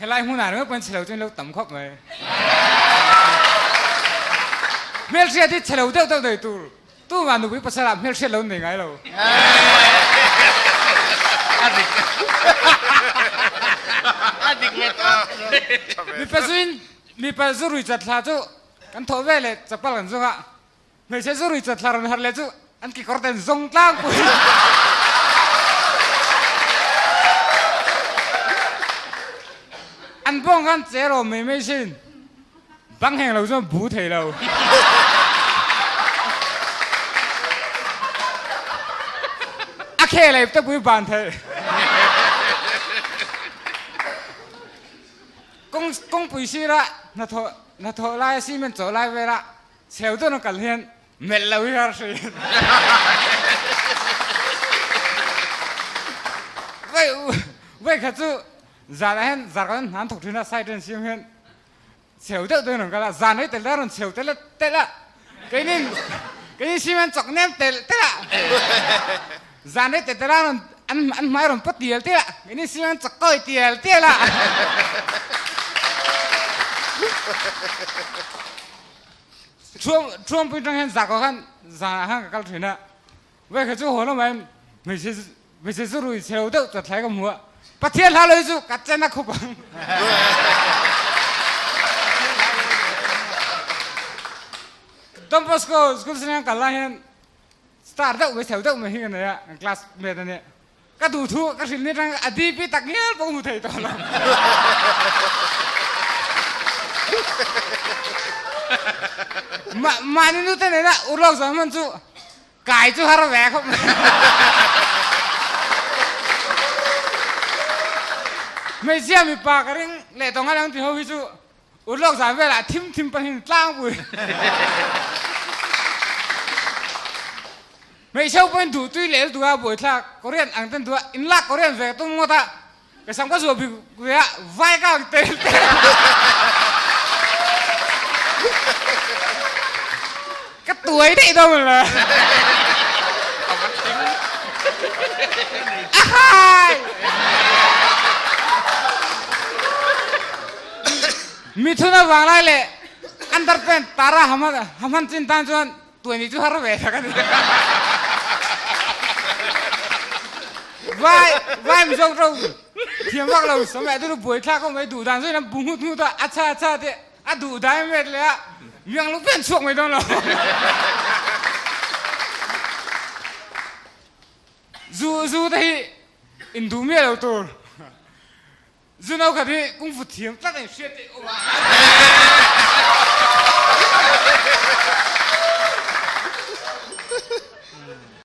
Helai hmunah ringawt pawhin chhe lo chu in lo tam khawp mai. Hmelhriat hi chhe lo deuh deuh nei tur tumah nupui pasal ah hmelhriat lo nei ngai lo. A dik. A dik ve tawp. Mipa zuin mipa zu rui chat thla chu kan thawh ve leh chapal kan zung a. Hmeichhe zu rui chat thla rawn harh leh chu an kekawr ten zawng tlangpui. An bawng khan che rawm mai mai sin. Bang heng lo chuan bu thei lo. A khel ei te pui ban thei. Kawng kawngpui sira hnathawh hnathawh lai cement chawh lai vela chheu dawn a kal hian melh lo hi har hri. Vai vai kha chu zanah hian zar kan hnan thawk thin a side en siam hian Cheu deuh deuhin rawn kal a, zan rei tel a rawn cheu tel a telh a, keinin keinin cement chawk nem telh telh a, zan rei tel tel a rawn an an hmai rawn pawt tial tial a, keinin cement chawk kawi tial tial a. Thuam Thuampui atang hian zah kawh khan zanah khan ka kal thin a, Vekha chu haw lamah hian hmeichhe hmeichhe zu rui chhelo deuh chat thlai ka hmu a, Pathian hla lo hi chu ka chen a khup ang. Don Bosco school senior kal lai hian star deuh mai chhelo deuh mai hi ka nei a, kan class mate a nia. Ka duh thu ka hrilh ni atang a DP tak ngial pawh ka hmu thei tawh lo. Mahni nute nena urlawk zawng hman chu Kai chu har ve khawp mai. Hmeichhia mipa ka ring leh tawng a lang ti ho hi chu urlawk zan velah thim thim pahin tlangpui. Hmeichhe pawhin duh tui leh lutuk a buaithlak Korean ang ten duh a inlak Korean ve tum ngawt a ka sam ka zuah bik ve a vai ka ang tel tel. Ka tuai daih dawn le. Ahai! Mithun avang lai leh underpant tara hamhan chin tan chuan Tuai nih chu har ve tak a ni. Vai vai Mizo ro thiam vak lo sam leh chu buai thlak khawp mai duh dan zawin an bu nghut nghut a a cha cha te a duh dan em em leh a miang lu pen chhuak mai dawn lo. Zu zu te hi in duh miah lo tur. Zu no khat hi kungfu thiam tlat a in hriat theih awm a.